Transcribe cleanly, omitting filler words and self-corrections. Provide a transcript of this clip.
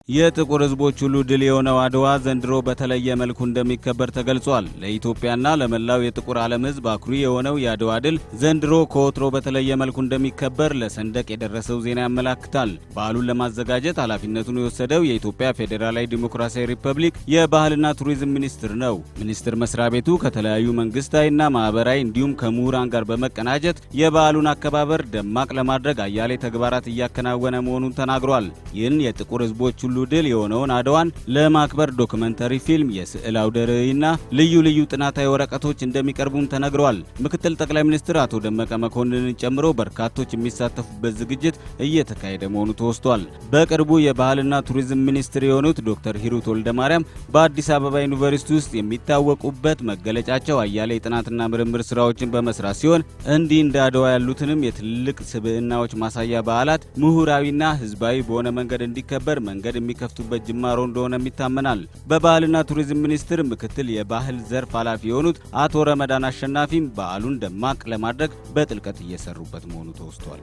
የጥቁር ሕዝቦች ሁሉ ድል የሆነው አድዋ ዘንድሮ በተለየ መልኩ እንደሚከበር ተገልጿል። ለኢትዮጵያና ለመላው የጥቁር ዓለም ሕዝብ አኩሪ የሆነው የአድዋ ድል ዘንድሮ ከወትሮ በተለየ መልኩ እንደሚከበር ለሰንደቅ የደረሰው ዜና ያመላክታል። በዓሉን ለማዘጋጀት ኃላፊነቱን የወሰደው የኢትዮጵያ ፌዴራላዊ ዲሞክራሲያዊ ሪፐብሊክ የባህልና ቱሪዝም ሚኒስቴር ነው። ሚኒስቴር መስሪያ ቤቱ ከተለያዩ መንግስታዊና ማህበራዊ እንዲሁም ከምሁራን ጋር በመቀናጀት የበዓሉን አከባበር ደማቅ ለማድረግ አያሌ ተግባራት እያከናወነ መሆኑን ተናግሯል። ይህን የጥቁር ሕዝቦች ሁሉ ድል የሆነውን አድዋን ለማክበር ዶክመንተሪ ፊልም፣ የስዕል አውደ ርዕይና ልዩ ልዩ ጥናታዊ ወረቀቶች እንደሚቀርቡም ተነግረዋል። ምክትል ጠቅላይ ሚኒስትር አቶ ደመቀ መኮንንን ጨምሮ በርካቶች የሚሳተፉበት ዝግጅት እየተካሄደ መሆኑ ተወስቷል። በቅርቡ የባህልና ቱሪዝም ሚኒስትር የሆኑት ዶክተር ሂሩት ወልደማርያም በአዲስ አበባ ዩኒቨርሲቲ ውስጥ የሚታወቁበት መገለጫቸው አያሌ የጥናትና ምርምር ስራዎችን በመስራት ሲሆን፣ እንዲህ እንደ አድዋ ያሉትንም የትልቅ ስብዕናዎች ማሳያ በዓላት ምሁራዊና ህዝባዊ በሆነ መንገድ እንዲከበር መንገድ የሚከፍቱበት ጅማሮ እንደሆነም ይታመናል። በባህልና ቱሪዝም ሚኒስቴር ምክትል የባህል ዘርፍ ኃላፊ የሆኑት አቶ ረመዳን አሸናፊም በዓሉን ደማቅ ለማድረግ በጥልቀት እየሰሩበት መሆኑ ተወስቷል።